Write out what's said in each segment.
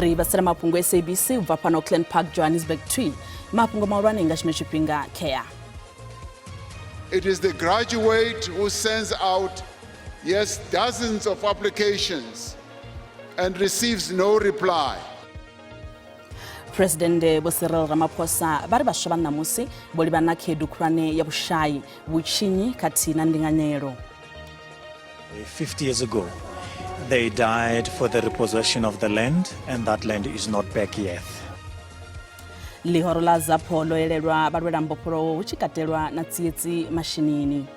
Ri vhasela mafhungo SABC u bva fhano Auckland Park, Johannesburg 2. Mafhungo mahulwane nga tshino tshifhinga khea. It is the graduate who sends out, yes, dozens of applications and receives no reply. Presidennde Vho Cyril Ramaphosa vha ri vhaswa vha ṋamusi vho livhana na khaedu khulwane ya vhushayi, vhutshinyi khathihi na ndinganyelo. 50 years ago, they died for the repossession of the land, and that land is not back yet. Ḽihoro ḽa Zapo ḽo elelwa vhalwela mbofholowo hu tshi katelwa na Tsietsi Mashinini.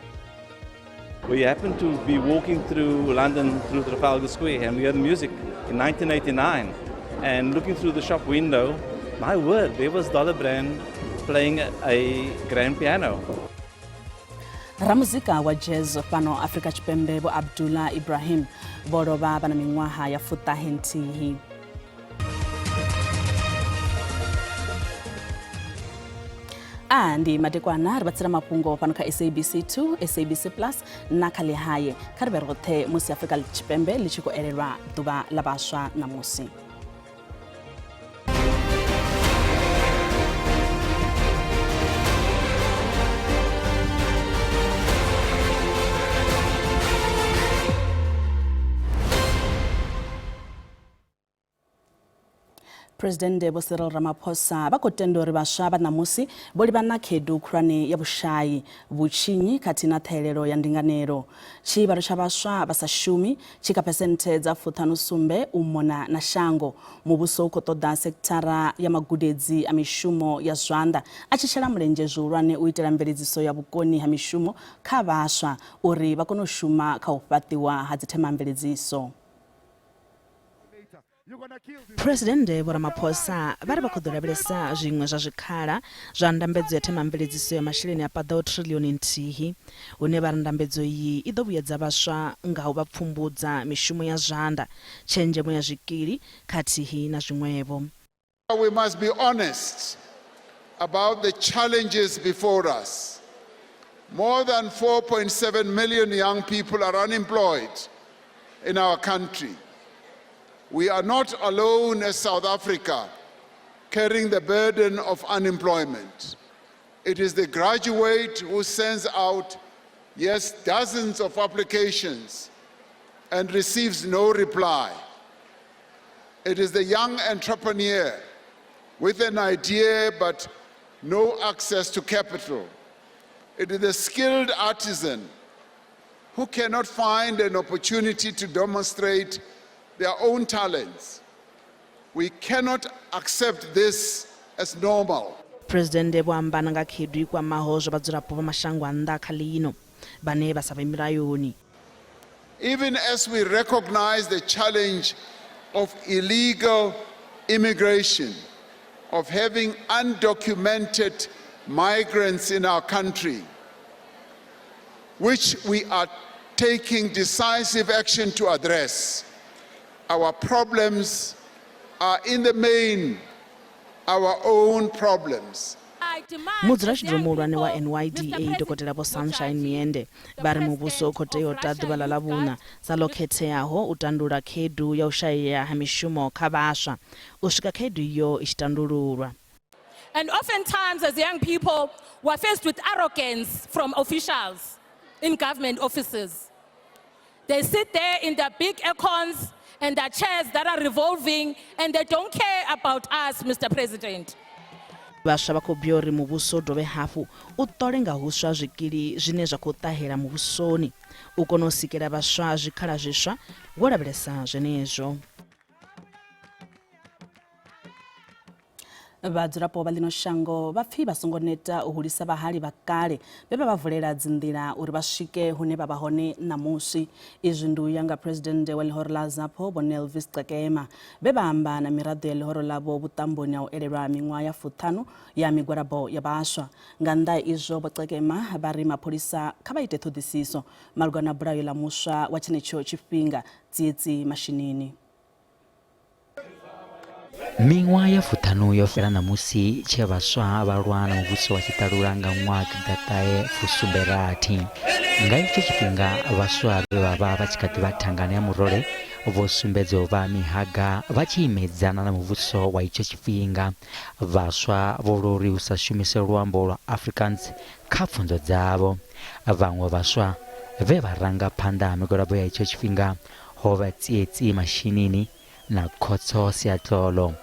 We happened to be walking through London through Trafalgar Square and we heard music in 1989 and looking through the shop window, my word, there was Dollar Brand playing a grand piano. Ramuzika wa jazz fhano Afrika Tshipembe Vho Abdullah Ibrahim vho lovha vha na miṅwaha ya fuṱahe-nthihi. A ndi madekwana ri vhatsela mafhungo fhano kha SABC 2, SABC Plus na kha Ḽihae. Kha ri vhe roṱhe musi Afrika Tshipembe ḽi tshi khou elelwa ḓuvha ḽa vhaswa ṋamusi. Presidennde Vho Cyril Ramaphosa vha khou tenda uri vhaswa vha ṋamusi vho livhana na khaedu khulwane ya vhushayi, vhutshinyi khathihi na ṱhahelelo ya ndinganelo. Tshivhalo tsha vhaswa vha sa shumi tshi kha phesenthe dza fuṱhanu-sumbe u mona na shango. Muvhuso u khou ṱoḓa sekithara ya magudedzi a mishumo ya zwanḓa a tshi shela mulenzhe zwihulwane u itela mveledziso ya vhukoni ha mishumo kha vhaswa uri vha kone u shuma kha u fhaṱiwa ha dzithemamveledziso. Phresidennde Vho Ramaphosa vha ri vha khou ḓo lavhelesa zwiṅwe zwa zwikhala zwa ndambedzo ya themamveledziso ya masheleni a paḓaho thiriḽioni nthihi, hune vha ri ndambedzo iyi i ḓo vhuyedza vhaswa nga u vha pfumbudza mishumo ya zwanḓa, tshenzhemo ya zwikili khathihi na zwiṅwevho. We must be honest about the challenges before us. More than 4.7 million young people are unemployed in our country. We are not alone as South Africa carrying the burden of unemployment. It is the graduate who sends out, yes, dozens of applications and receives no reply. It is the young entrepreneur with an idea but no access to capital. It is the skilled artisan who cannot find an opportunity to demonstrate their own talents. We cannot accept this as normal. Phresidennde vho amba na nga khaedu i kwamaho zwa vhadzulapo vha mashango a nnḓa kha ḽino vhane vha sa vhe mulayoni. Even as we recognize the challenge of illegal immigration, of having undocumented migrants in our country, which we are taking decisive action to address, our problems are in the main our own problems. Mudzulatshidulo muhulwane wa NYDA Dokotela Vho Sunshine Myende vha ri muvhuso u khou tea u ta ḓuvha ḽa Ḽavhuṋa sa ḽo khetheaho u tandulula khaedu ya u shayea ha mishumo kha vhaswa u swika khaedu iyo i tshi tandululwa. And oftentimes as young people, we are faced with arrogance from officials in government offices. They sit there in their big aircons and their chairs that are revolving and they don't care about us, Mr. President. Vhaswa vha khou bya uri muvhuso u dovhe hafhu u ṱole nga huswa zwikili zwine zwa khou ṱahela muvhusoni u kone u sikela vhaswa zwikhala zwiswa wo lavhelesa zwenezwo. Vhadzulapo vha ḽino shango vha pfi vha songo neta u hulisa vhahali vha kale vhe vha vha vulela dzinḓila uri vha swike hune vha vha hone ṋamusi. Izwi ndi u ya nga Phresidennde wa ḽihoro ḽa Azapo Vho Nelvis Qekema vhe vha amba na miraḓo ya ḽihoro ḽavho vhuṱamboni ha u elelwa miṅwaha ya fuṱhanu ya migwalabo ya vhaswa. Nga nnḓa ha izwo, Vho Qekema vha ri mapholisa kha vha ite ṱhoḓisiso malugana na bulayo ḽa muswa wa tshenetsho tshifhinga, Tsietsi Mashinini. Miṅwaha ya fuṱhanu yo fhela ṋamusi tshe vhaswa vha lwa na muvhuso wa tshiṱalula nga ṅwaha gidiḓaṱahe fusumbe rathi. Nga itsho tshifhinga vhaswa vhe vha vha vha tshi kha ḓi vha thangana ya murole vho sumbedza u vha mihaga vha tshi imedzana na muvhuso wa itsho tshifhinga. Vhaswa vho lwa uri hu sa shumiswe luambo lwa Afrikaans kha pfunzo dzavho. Vhaṅwe vhaswa vhe vha ranga phanḓa ha migwalabo ya itsho tshifhinga ho vha Tsietsi Mashinini na Khotso Seatlholo.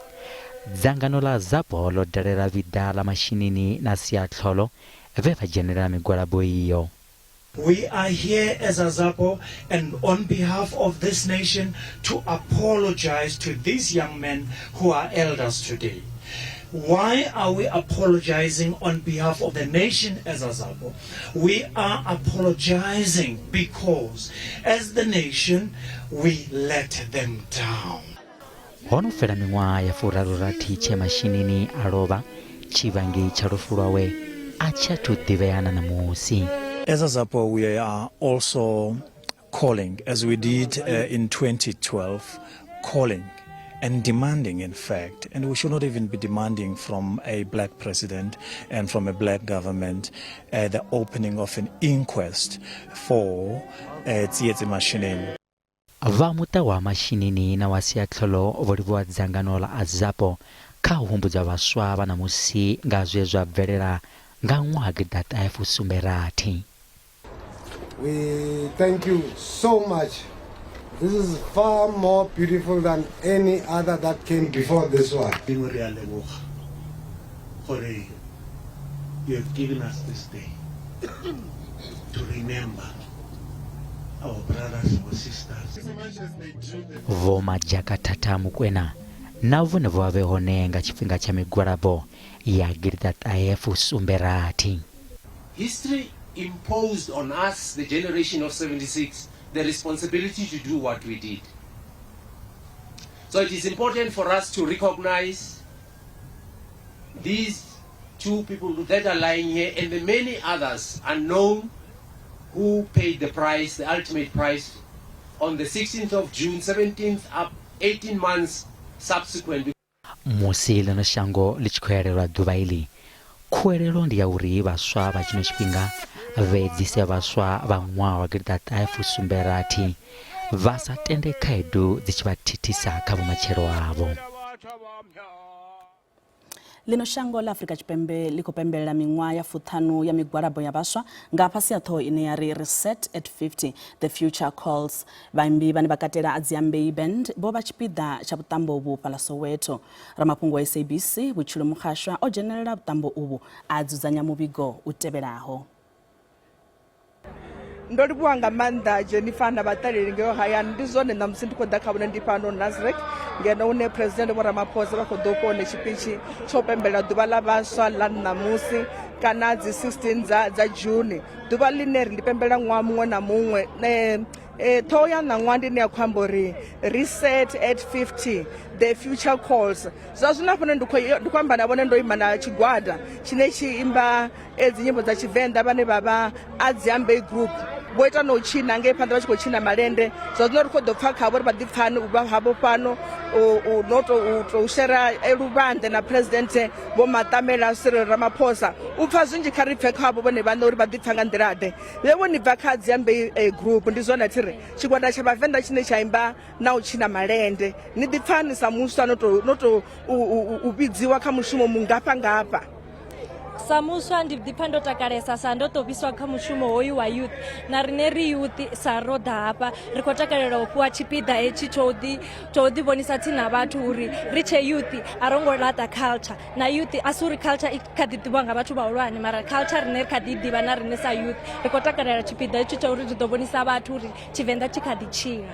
Dzangano ḽa Azapo ḽo dalela vhiḓa ḽa Mashinini na Seatlholo vhe vha dzhenelela migwalabo iyo. We are here as AZAPO and on behalf of this nation to apologize to these young men who are elders today. Why are we apologizing on behalf of the nation as AZAPO? We are apologizing because as the nation we let them down. Ho no fhela miṅwaha ya furaru-rathi tshe Mashinini a lovha, tshivhangi tsha lufu lwawe a tshi athu ḓivhea na ṋamusi. As AZAPO we are also calling, as we did in 2012, calling and demanding, in fact, and we should not even be demanding from a black president and from a black government, the opening of an inquest for Tsietsi Mashinini. Vha muṱa wa Mashinini na wa Siatlholo vho livhuwa dzangano ḽa AZAPO kha u humbudza vhaswa vha ṋamusi nga zwe zwa bvelela nga ṅwaha gidiḓaṱahe fusumbe rathi. We thank you so much. This is far more beautiful than any other that came before this one. Modimo re a leboga gore you have given us this day to remember our brothers, our sisters. Vho Majaka Thatha Mokoena na vhone vho vha vhe hone nga tshifhinga tsha migwalabo ya gidiḓaṱahe fusumbe rathi. History imposed on us, the generation of 76, the responsibility to do what we did. So it is important for us to recognize these two people that are lying here and the many others unknown who paid the price, the ultimate price, on the 16th of June, 17th up 18 months subsequent. Musi ḽino shango ḽi tshi khou elelwa ḓuvha iḽi, khuwelelo ndi ya uri vhaswa vha tshino tshifhinga vha edzise vhaswa vha ṅwaha wa gidiḓaṱahe fusumbe rathi vha sa tende khaedu dzi tshi vha thithisa kha vhumatshelo havho. Ḽino shango ḽa Afrika Tshipembe ḽi khou pembelela miṅwaha ya fuṱhanu ya migwalabo ya vhaswa nga fhasi ha ṱhoho ine ya ri Reset at 50, The Future Calls. Vhaimbi vhane vha katela Adziambei Band vho vha tshipiḓa tsha vhuṱambo uvhu fhaḽa Soweto. Ramafhungo wa SABC Vhutshilo Mukhashwa o dzhenelela vhuṱambo uvhu a dzudzanya muvhigo u tevhelaho. Ndo livhuwa nga maanḓa Jennifer na vhaṱaleli ngeo hayani. Ndi zwone ṋamusi ndi khou ḓa kha vhone ndi fhano Nasrec ngeno hune President Vho Ramaphosa vha khou ḓo fha hone tshipitshi tsho pembelela ḓuvha ḽa vhaswa ḽa ṋamusi kana dzi 16 dza, dza June, ḓuvha ḽine ri ḽi pembelela ṅwaha muṅwe na muṅwe. Ṱhoho ya ṋaṅwaha ndi ine ya khou amba uri Reset at 50, The Future Calls. Zwa zwino hafhano ndi khou amba na vhone ndo ima na tshigwada tshine tshi imba dzi nyimbo dza Tshivenḓa vhane vha vha Adziambei Group. Vho ita na u tshina ngei phanḓa vha tshi khou tshina malende. Zwa zwino ri khou ḓo pfa khavho uri vha ḓi pfani u vha havho fhano u no tou tou shera luvhanḓe na President Vho Matamela Cyril Ramaphosa. U pfa zwinzhi kha ri pfe khavho vhone vhaṋe uri vha ḓi pfa nga nḓila-ḓe. Vhe ni bva kha Adziambei Group ndi zwone thi ri tshigwada tsha Vhavenḓa tshine tsha imba na u tshina malende. Ni ḓi pfani sa muswa no tou no tou u vhidziwa kha mushumo mungafha ngafha? Sa muswa ndi ḓipfa ndo takalesa sa ndo tou vhiswa kha mushumo hoyu wa youth, na riṋe ri youth sa ro ḓa hafha ri khou takalela u fhiwa tshipiḓa hetshi tsho ḓi tsho ḓi vhonisa tsini na vhathu uri ri tshe youth a ro ngo laṱa culture. Na youth a si uri culture i kha ḓi ḓivhiwa nga vhathu vhahulwane, mara culture riṋe ri kha ḓi ḓivha na riṋe sa youth ri khou takalela tshipiḓa hetshi tsha uri ri ḓo vhonisa vhathu uri Tshivenḓa tshi kha ḓi tshila.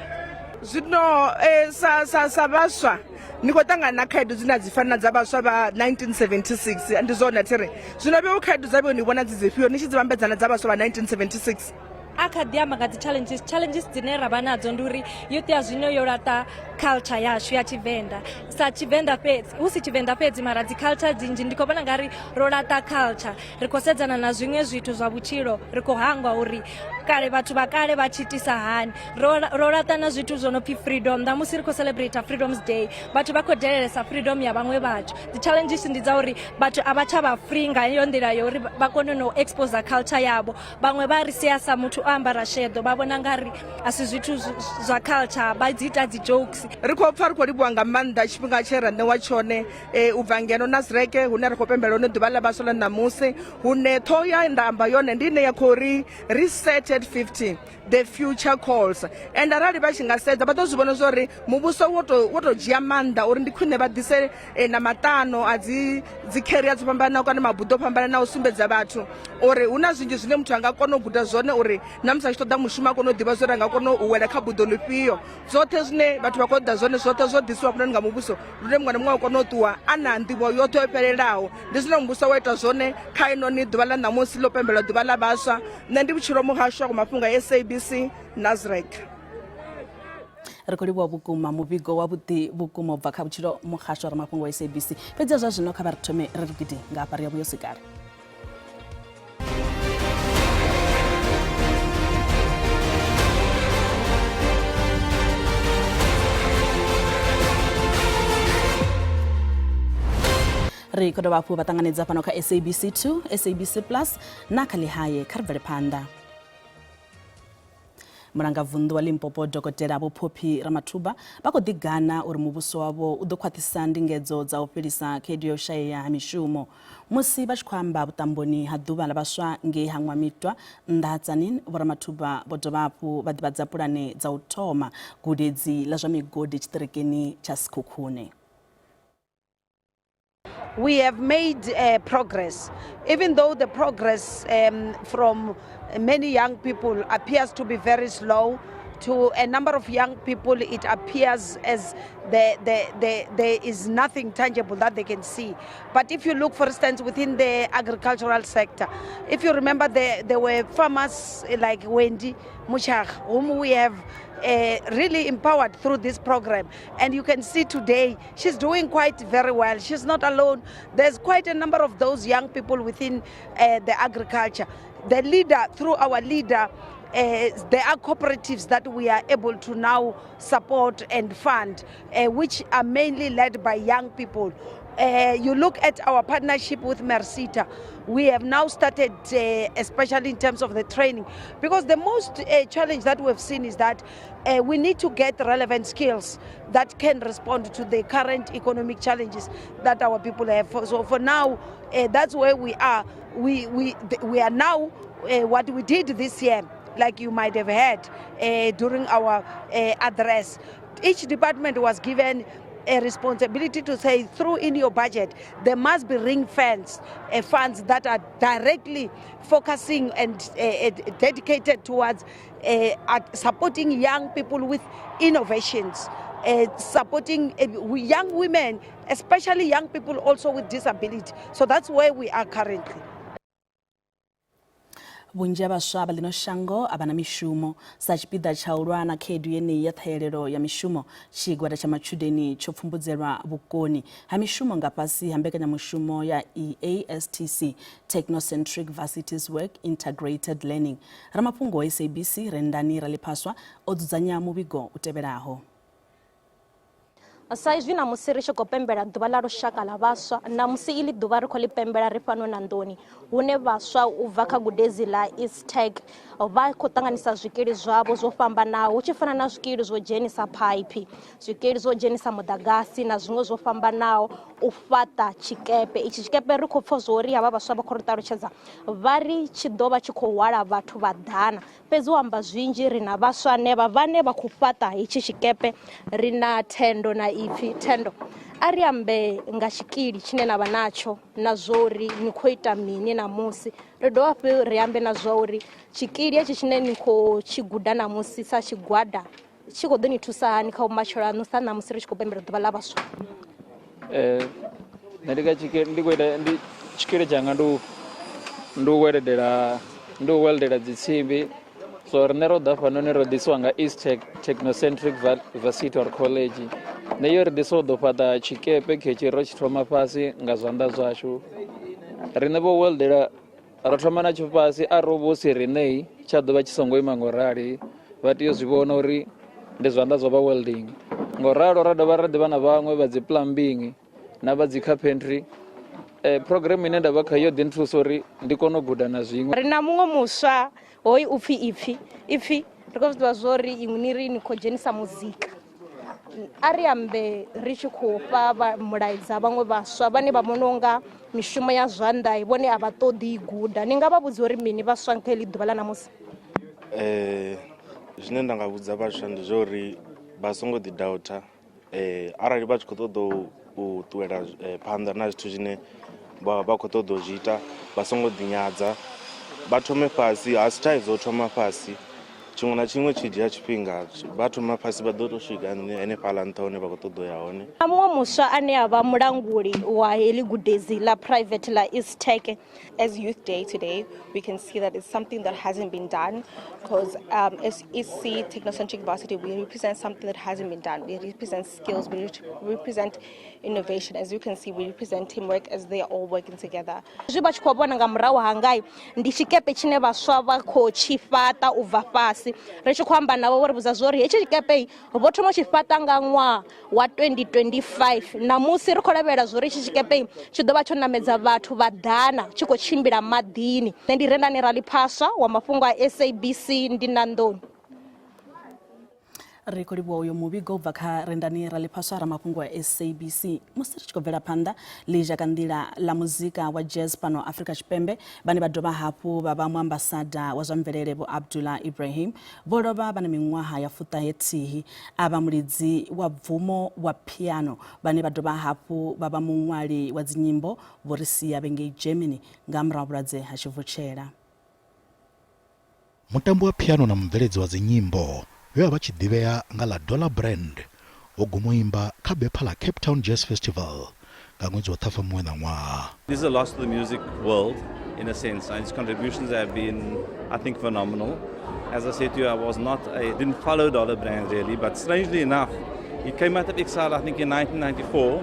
Zwino sa sa sa vhaswa ni khou ṱangana na khaedu dzine a dzi fani na dza vhaswa vha 1976, ndi zwone thi ri zwino vheo khaedu dza vheo ni vhona dzi dzifhio ni tshi dzi vhambedza na dza vhaswa vha 1976? A kha ḓi amba nga dzi challenges, challenges dzine ra vha nadzo ndi uri youth ya zwino yo laṱa culture yashu ya Tshivenḓa, sa Tshivenḓa fhedzi, hu si Tshivenḓa fhedzi mara dzi culture dzinzhi ndi khou vhona nga ri ro laṱa culture, ri khou sedzana na zwiṅwe zwithu zwa vhutshilo ri khou hangwa uri kale vhathu vha kale vha tshi itisa hani. Ro ro laṱa na zwithu zwo no pfhi freedom, ṋamusi ri khou celebrate freedoms day vhathu vha khou delelesa freedom ya vhaṅwe vhathu. Dzi challenges ndi dza uri vhathu a vha tsha vha free nga heyo nḓila ya uri vha kone no expose culture yavho, vhaṅwe vha ri sia sa muthu o ambara sheḓo vha vhona nga ri a si zwithu zwa culture vha dzi ita dzi jokes. Ri khou pfa ri khou livhuwa nga maanḓa tshifhinga tshe ra ṋewa tshone u bva ngeno Nasrec hune ra khou pembela hone ḓuvha ḽa vhaswa ḽa ṋamusi, hune ṱhoho ya nda amba yone ndi ine ya khou ri reset at 50 the future calls. And arali vha tshi nga sedza vha ḓo zwi vhona zwa uri muvhuso wo to wo to dzhia maanḓa uri ndi khwine vha ḓise na maṱano a dzi dzi career dzo fhambananaho kana mabuḓo o fhambananaho u sumbedza vhathu uri hu na zwinzhi zwine muthu anga kona u guda zwone uri na musi a tshi ṱoḓa mushumo a kone u ḓivha zwa uri a nga kona u wela kha buḓo ḽifhio. Zwoṱhe zwine vhathu vha khou ṱoḓa zwone zwoṱhe zwo ḓisiwa hafhanoni nga muvhuso lune muṅwe na muṅwe a kona u ṱuwa a na nḓivho yoṱhe yo fhelelaho. Ndi zwine muvhuso wa ita zwone kha inoni ḓuvha ḽa ṋamusi ḽo pembela ḓuvha ḽa vhaswa. Nṋe ndi Vhutshilo Muhasho wa mafhungo a SABC Nasrec. Ri khou livhuwa vhukuma muvhigo wavhuḓi vhukuma u bva kha Vhutshilo Muhasho wa mafhungo wa SABC. Fhedzi zwa zwino kha vha ri thome ri ri gidi nga hafha ri ya vhuyo sikale. Ri khou dovha hafhu vha ṱanganedza fhano kha SABC 2, SABC Plus na kha ḽihaye. Kha ri bvele phanḓa. Mulangavunḓu wa Limpopo Dokotela Vho Phophi Ramathuba vha khou ḓigana uri muvhuso wavho u ḓo khwaṱhisa ndingedzo dza u fhelisa khaedu ya u shayea ha mishumo. Musi vha tshi khou amba vhuṱamboni ha ḓuvha ḽa vhaswa ngei ha Ṅwamitwa nnḓa ha Tzaneen, Vho Ramathuba vho dovha hafhu vha ḓivhadza pulane dza u thoma gudedzi ḽa zwa migodi tshiṱirikini tsha Sekhukhune. We have made progress, even though the progress from many young people appears to be very slow. To a number of young people, it appears as there is nothing tangible that they can see. But if you look, for instance, within the agricultural sector, if you remember, there were farmers like Wendy Mushach, whom we have really empowered through this program. And you can see today, she's doing quite very well. She's not alone. There's quite a number of those young people within the agriculture. The leader, through our leader, there are cooperatives that we are able to now support and fund, which are mainly led by young people. You look at our partnership with Mercita, we have now started, especially in terms of the training, because the most challenge that we've seen is that we need to get relevant skills that can respond to the current economic challenges that our people have. So for now, that's where we are. We are now, what we did this year, like you might have heard during our address, each department was given a responsibility to say through in your budget there must be ring fence, funds that are directly focusing and dedicated towards at supporting young people with innovations, supporting young women, especially young people also with disability. So that's where we are currently. Vhunzhi ha vhaswa vha ḽino shango a vha na mishumo. Sa tshipiḓa tsha u lwa na khaedu yeneyi ya ṱhahelelo ya mishumo, tshigwada tsha matshudeni tsho pfumbudzelwa vhukoni ha mishumo nga fhasi ha mbekanyamushumo ya EASTC, Technocentric Varsities Work Integrated Learning. Ramafhungo wa SABC Rendani Raliphaswa o dzudzanya muvhigo u tevhelaho. Sa izwi ṋamusi ri tshi khou pembela ḓuvha ḽa lushaka ḽa vhaswa, ṋamusi iḽi ḓuvha ri khou ḽi pembela ri fhano Nandoni, hune vhaswa u bva kha gudedzi ḽa Eastech vha khou ṱanganisa zwikili zwavho zwo fhambanaho, hu tshi fana na zwikili zwo dzhenisa phaiphi, zwikili zwo dzhenisa muḓagasi na zwiṅwe zwo fhambanaho u fhaṱa tshikepe. Itshi tshikepe ri khou pfa zwo ri havha vhaswa vha khou ri ṱalutshedza vha ri tshi ḓo vha tshi khou hwala vhathu vha ḓana. Fhedzi u amba zwinzhi ri na vhaswa hanevha vhane vha khou fhaṱa hetshi tshikepe, ri na Thendo na Ipfi. Thendo, a ri ambe nga tshikili tshine na vha natsho na zwo uri ni khou ita mini ṋamusi. Ri dovha hafhu ri ambe na zwa uri tshikili hetshi tshine ni khou tshi guda ṋamusi sa tshigwada tshi khou ḓo ni thusa hani kha vhumatshelo haṋu sa ṋamusi ri tshi khou pembela ḓuvha ḽa vhaswa. Nṋe ndi nga tshikili ndi khou ita ndi tshikili tshanga ndi u weledela ndi u weldela dzi tsimbi so riṋe ro ḓa fhanoni ro ḓisiwa nga East Tech Technocentric Varsity or College nṋe yo ri ḓisa u ḓo fhaṱa tshikepe khetshi ro tshi thoma fhasi nga zwanḓa zwashu riṋe vho weldela ro thoma na tsho fhasi a ro vhusi riṋei tsha ḓovha tshi songo ima ngo rali vha tea u zwi vhona uri ndi zwanḓa zwa vha welding ngo ralo ra dovha ra ḓivha na vhaṅwe vha dzi plumbing na vha dzi carpentry. Program ine nda vha khayo yo ḓi nthusa uri ndi kone u guda na zwiṅwe. Ri na muṅwe muswa hoyu upfhi Ipfi. Ipfi ri khou zwi ḓivha zwo ri iṅwi ni ri ni khou dzhenisa muzika. A ri ambe ri tshi khou fha mulaedza vhaṅwe vhaswa vhane vha vhona unga mishumo ya zwanḓa vhone a vha ṱoḓi i guda. Ni nga vha vhudza uri mini vhaswa kha heḽi ḓuvha ḽa ṋamusi? Zwine nda nga vhudza vhaswa ndi zwa uri vha songo ḓi doubter. Arali vha tshi khou ṱoḓa u ṱuwela phanḓa na zwithu zwine vha khou ṱoḓa u zwi ita, vha songo ḓi nyadza, vha thome fhasi. A si thaidzo u thoma fhasi, tshiṅwe na tshiṅwe tshi dzhia tshifhinga. Vha thoma fhasi vha ḓo tou swika henefhaḽa nṱha hune vha khou ṱoḓa u ya hone. Na muṅwe muswa ane a vha mulanguli wa heḽi gudedzi ḽa private ḽa Eastech. As Youth Day today, we can see that it's something that hasn't been done, because as EC Technocentric Varsity, we represent something that hasn't been done. We represent skills, we represent innovation. As you can see, we represent teamwork as they are all working together. Zwi vha tshi khou vhona nga murahu hangai ndi tshikepe tshine vhaswa vha khou tshi fhaṱa u bva fhasi. Ri tshi khou amba navho vho ri vhudza zwo ri hetshi tshikepe vho thoma u tshi fhaṱa nga ṅwaha wa 2025. Ṋamusi ri khou lavhelela zwo ri itshi tshikepe tshi ḓo vha tsho ṋamedza vhathu vha ḓana tshi khou tshimbila maḓini. Nṋe ndi Rendani Raliphaswa wa mafhungo a SABC ndi Nandoni. Ri khou livhuwa uyo muvhigo u bva kha Rendani Raliphaswa ramafhungo a SABC. Musi ri tshi khou bvela phanḓa, ḽizhakanḓila ḽa muzika wa jazz fhano Afrika Tshipembe vhane vha dovha hafhu vha vha muambasada wa zwa mvelele Vho Abdullah Ibrahim vho lovha vha na miṅwaha ya fuṱahe-thihi. A vha mulidzi wa bvumo wa piano vhane vha dovha hafhu vha vha muṅwali wa dzinyimbo vho ri sia vhe ngei Germany nga murahu ha vhulwadze ha tshivutshela. Mutambi wa piano na mubveledzi wa dzinyimbo we a vha tshi ḓivhea nga ḽa Dollar Brand o guma u imba kha bepha ḽa Cape Town Jazz Festival nga ṅwedzi wa Ṱhafamuhwe ṋaṅwaha. This is a loss to the music world in a sense, and his contributions have been, I think, phenomenal. As I said to you, I was not, I didn't follow Dollar Brand really, but strangely enough, he came out of exile, I think, in 1994.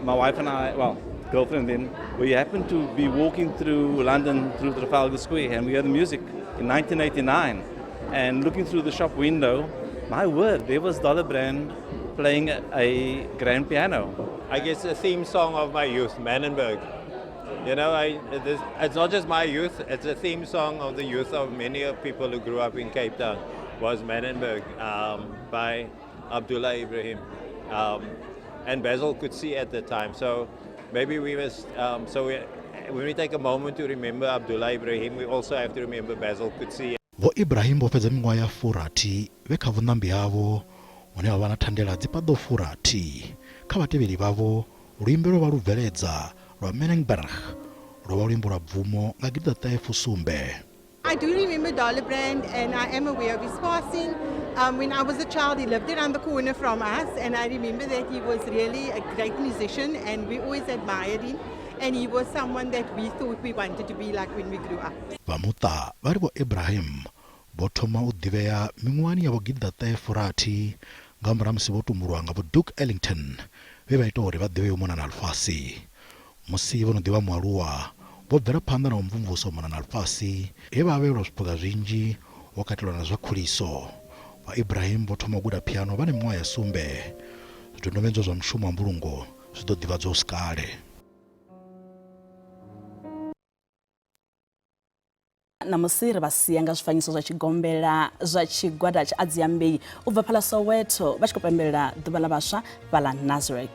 My wife and I, well, girlfriend then, we happened to be walking through London, through Trafalgar Square, and we heard the music in 1989. And looking through the shop window, my word, there was Dollar Brand playing a grand piano. I guess the theme song of my youth, Manenberg. You know, it's not just my youth, it's a theme song of the youth of many of people who grew up in Cape Town, was Manenberg by Abdullah Ibrahim. And Basil Coetzee at the time. So maybe we must, when we take a moment to remember Abdullah Ibrahim, we also have to remember Basil Coetzee. Vho Ibrahim vho fhedza miṅwaha ya furathi vhe kha vhuṋambi havho hune vha vha na thandela dzi paḓaho furathi. Kha vhatevheli vhavho, luimbo lwe vha lu bveledza lwa Manenberg lwo vha luimbo lwa bvumo nga gidiḓaṱahe fusumbe. I do remember Dollar Brand, and I am aware of his passing. When I was a child, he lived around the corner from us, and I remember that he was really a great musician, and we always admired him, and he was someone that we thought we wanted to be like when we grew up. Vha muṱa vha ri Vho Ibrahim vho thoma u ḓivhea miṅwahani ya vho gidiḓaṱahe furathi nga murahu ha musi vho tumbulwa nga Vho Duke Ellington vhe vha ita uri vha ḓivhee u mona na ḽifhasi. Musi vho no ḓi vha mualuwa, vho bvela phanḓa na u mvumvusa u mona na ḽifhasi he vha avhelwa zwiphuga zwinzhi ho katelwa na zwa khuliso. Vha Ibrahim vho thoma u guda phiano vha na miṅwaha ya sumbe. Zwidodombedzwa zwa mushumo wa mbulungo zwi ḓo ḓivhadzwa hu si kale. Ṋamusi ri vha sia nga zwifanyiso zwa tshigombela zwa tshigwada tsha Adziambei u bva fhaḽa Soweto vha tshi khou pembelela ḓuvha ḽa vhaswa fhaḽa Nasrec.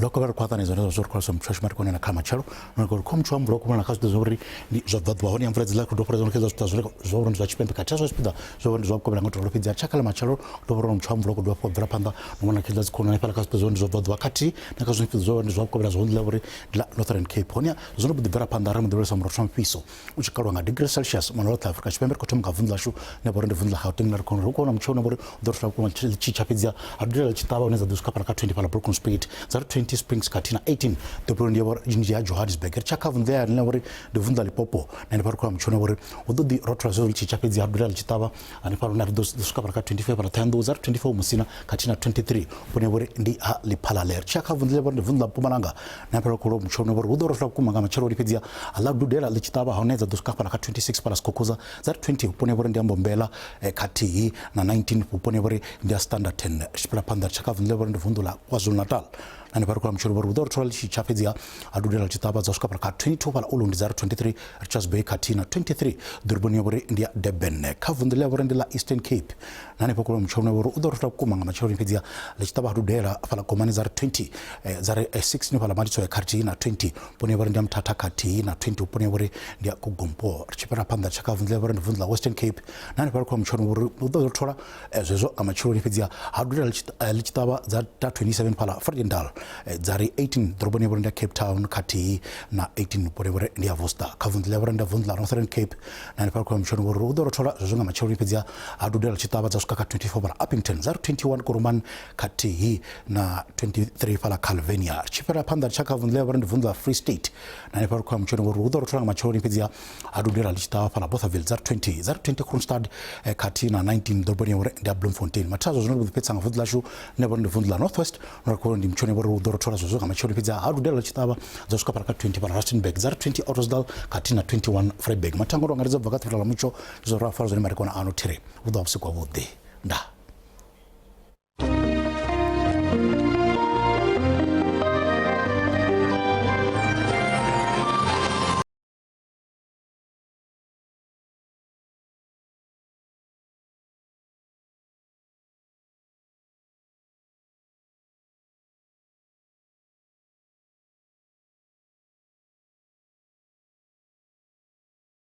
Ḽo kovhela ri khou ṱanganedza zwone zwa uri khou muthu shuma ri kone na kha matshelo na uri kho muthu wa mvula khou na kha zwiṱo zwa uri ndi zwa bva ḓuvha hone ya mvula dzi ḽa khou dofhela zwa zwiṱo zwa uri ndi zwa tshipembe khathihi zwa zwipiḓa zwa uri ndi zwa vhukovhela nga to fhedzi a tshakha ḽa matshelo ndo vhona muthu wa mvula khou dovha hafhu bvela phanḓa no vhona khedza dzi khonani fhala kha zwipiḓa zwa uri ndi zwa bva ḓuvha khathihi na kha zwiṅwe zwipiḓa zwa uri ndi zwa vhukovhela zwa ḽa uri ndi ḽa Northern Cape. Hone zwo no ḓi bvela phanḓa ra muḓivhelesa murotho wa mufhiso u tshi kalwa nga degree Celsius mona ḽoṱhe Afrika Tshipembe. Ri khou thoma nga vunḓu ḽashu ḽine vha uri ndi vunḓu ḽa Gauteng ḽa ri khou ri khou mutsho une vha uri u ḓo rothola vhukuma tshi tsha fhedziha ha dudela tshi ṱavha hune dza ḓo swika fhala kha 20 fhala Bronkhorstspruit, dza ri 20 Springs khathihi na 18 ḓoroboni ndi ya Johannesburg. Ri tsha kha vunḓu ya ḽine vha uri ndi vunḓu ḽa Limpopo na henefha ri khou mutsho une vha uri hu ḓo ḓi rothola zwezwo tshi tsha fhedziha ha dudela tshi ṱavha hanefha hune ri ḓo swika fhala kha 25 fhala Ṱhohoyanḓou, dza ri 24 Musina khathihi na 23 vhune vha uri ndi ha Lephalale. Ri tshiya kha vunḓu ḽine vha uri ndi vunḓu ḽa Mpumalanga na hanefha ri khou mutsho une vha uri hu ḓo rothola vhukuma nga matsheloni fhedziha ḽa dudela ḽi tshi ṱavha hone dza ḓo swika hafhaḽa kha 26 fhaḽa Sikhokhoza, dza ri 20 vhuponi vha uri ndi ya Mbombela khathihi na 19 vhuponi vha uri ndi ya Standerton. Ri tshi fhira phanḓa ri tshaka vunḓu ḽine vha uri ndi vunḓu ḽa KwaZulu-Natal na hanefha ri khou mutsho une vha uri hu ḓo rothola ḽi tshi tsha fhedziha ha dudela ḽi tshi ṱavha dza swika fhaḽa kha 22 fhaḽa Ulundi, dza ri 23 Richards Bay khathihi na 23 ḓoroboni ya vha uri ndi ya Durban. Kha vunḓu ḽine vha uri ndi ḽa Eastern Cape na hanefha khou mutsho une vha uri u ḓo rothola vhukuma nga matsheloni fhedziha ḽi tshi ṱavha ha dudela fhaḽa Gomani, dza ri 20 dza ri 16 fhaḽa Maditsoe khathihi na 20 vhuponi vha uri ndi ya Mthatha khathihi na 20 vhuponi vha uri ndi ya Kugompo. Ri tshi fhira phanḓa tsha kha vunḓu ḽa vha uri ndi vunḓu ḽa Western Cape na hanefha ri khou mutsho une vha uri u ḓo rothola zwezwo nga matsheloni fhedziha ha dudela ḽi tshi ṱavha dza ta 27 fhaḽa Vredendal, dza ri 18 ḓoroboni ya vha uri ndi ya Cape Town khathihi na 18 vhuponi vha uri ndi ya Worcester. Kha vunḓu ḽa vha uri ndi vunḓu ḽa Northern Cape na hanefha ri khou mutsho une vha uri u ḓo rothola zwezwo nga matsheloni fhedziha ha dudela tshi ṱavha dza swika kha 24 fhaḽa Upington, dza ri 21 Kuruman khathihi na 23 fhaḽa Calvinia. Ri tshi fhira phanḓa ri tsha kha vunḓu ḽe vha uri ndi vunḓu ḽa Free State na hanefha ri khou mutsho une vha uri hu ḓo rothola nga matsheloni fhedziha ha dudela ḽi tshi ṱavha fhaḽa Bothaville, dza ri 20, dza ri 20 Kroonstad khathihi na 19 ḓoroboni ya uri ndi ya Bloemfontein. Mathina zwa zwino ri vho ḓi fhedzisa nga vunḓu ḽashu ḽine vha uri ndi vunḓu ḽa North West no ri khou ndi mutsho une vha uri hu ḓo rothola zwezwo nga matsheloni fhedziha ha dudela ḽi tshi ṱavha dza swika fhaḽa kha 20 fhaḽa Rustenburg, dza ri 20 Ottosdal khathihi na 21 Vryburg. Mathango ro angaredza u bva kha ṱhirela ḽa mutsho zwo ro afara zwone madekwana ano thiri vhu ḓo vha vhusiku havhuḓi. Ndaa.